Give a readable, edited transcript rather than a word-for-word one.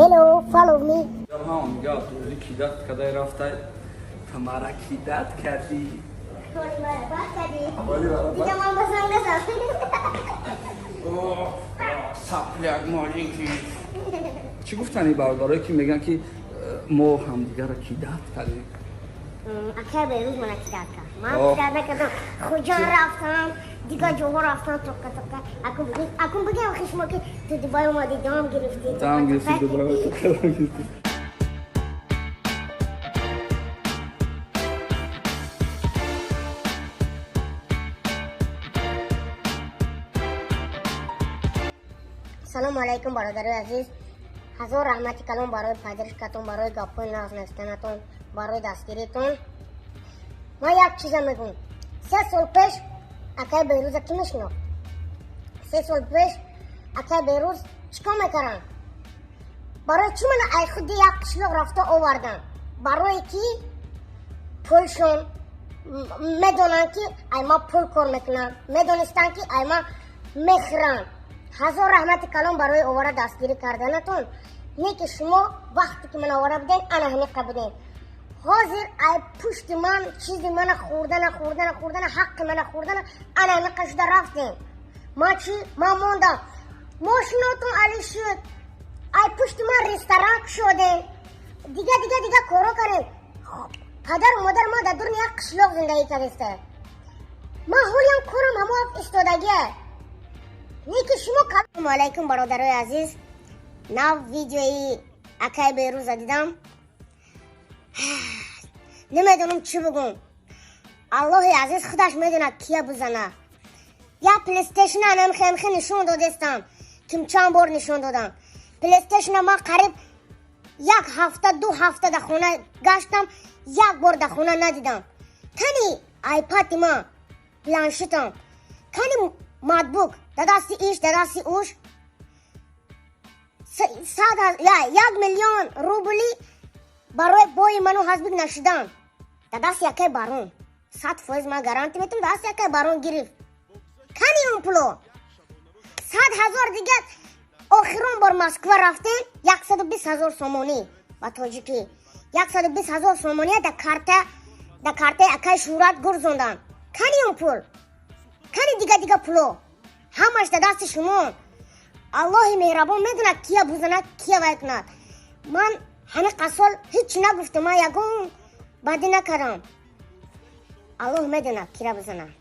Hello, follow me. Ҳам Абдурӯзӣ кидать кадай рафтай, мара кидать кардӣ. Дига ман ба занг назан. Сопляк маленький. Чӣ гуфтани бародарое, ки мегӯянд, ки мо ҳамдигарро кидать кардем? Акай Берӯз мана кидать кард. Ман кидать накардам. Хуҷанд рафтам, дигар ҷоҳо рафтам, тоқа тоқа. Акун бигем хишмо, ки ту Дубай омадӣ, дом гирифтӣ. Дом гирифтӣ, Дубай гирифтӣ. Салому алайкум, бародарои азиз. Ҳазор раҳмати калон барои поддержка тон, барои гапҳои нағз навиштанатон, барои дастгиритон. Ман як чиза мегӯм. 3 сол пеш акай Берӯза кӣ мешинохт? 3 сол пеш акай Берӯз чӣ кор мекардам? Барои чӣ мана ай худи як қишлоқ рафта овардам? Барое ки пулшон медонанд, ки ай ма пул кор мекунам, медонистанд, ки ай ма мехӯрам. Ҳазор раҳмати калон барои овара дастгирӣ карданатон. Не ки шумо вақте ки ман овара будем, ана ҳамиқа будем. Ҳозир ай пушти ман чизи мана хӯрдана, хӯрдана, хӯрдана, ҳаққи мана хӯрдана, ана ҳамиқа шуда рафтем. Ман чӣ? Ман мондам. Мошинотон али шуд. Ай пушти ман ресторан кушодем, дига дига дига коро кардем. Падару модар ман дар дуруни як қишлоқ зиндагӣ кардеста. Ман ҳолиам корам ҳамо истодагия. Не ки шумо. Салому алайкум, бародарои азиз. Нав видеои акай Берӯза дидам. Намедонам, чӣ бугум. Аллоҳи азиз худаш медонад, кия бузана. Як плейстейшн анамхемхе нишон додестам, ким чанд бор нишон додам. Плейстейшна ман қариб як ҳафта, 2 ҳафта дар хона гаштам, як бор дар хона надидам. Кани айпади ман, планшетам, кани ноутбук? Дар дасти иш, дар дасти уш. 1 миллион рубли барои бои ману ҳазбик нашидан дар дасти якай барон, 100% ман гарантӣ метам, дар дасти якай барон гирифт. Кани он пуло? 100 000 дига. Охирон бор Москва рафтем, 120 000 сомонӣ, ба тоҷикӣ 120 000 сомония дар картаи акай Шӯҳрат гурзондан. Кани он пул? Кани дига дига пуло? Ҳамаш дар дасти шумо. Аллоҳи меҳрабон медонад, кия бузанад, кия вай кунад. Ман ҳамин сол ҳеҷ нагуфтам, ман ягон бадӣ накардам. Аллоҳ медонад, кира бизанад.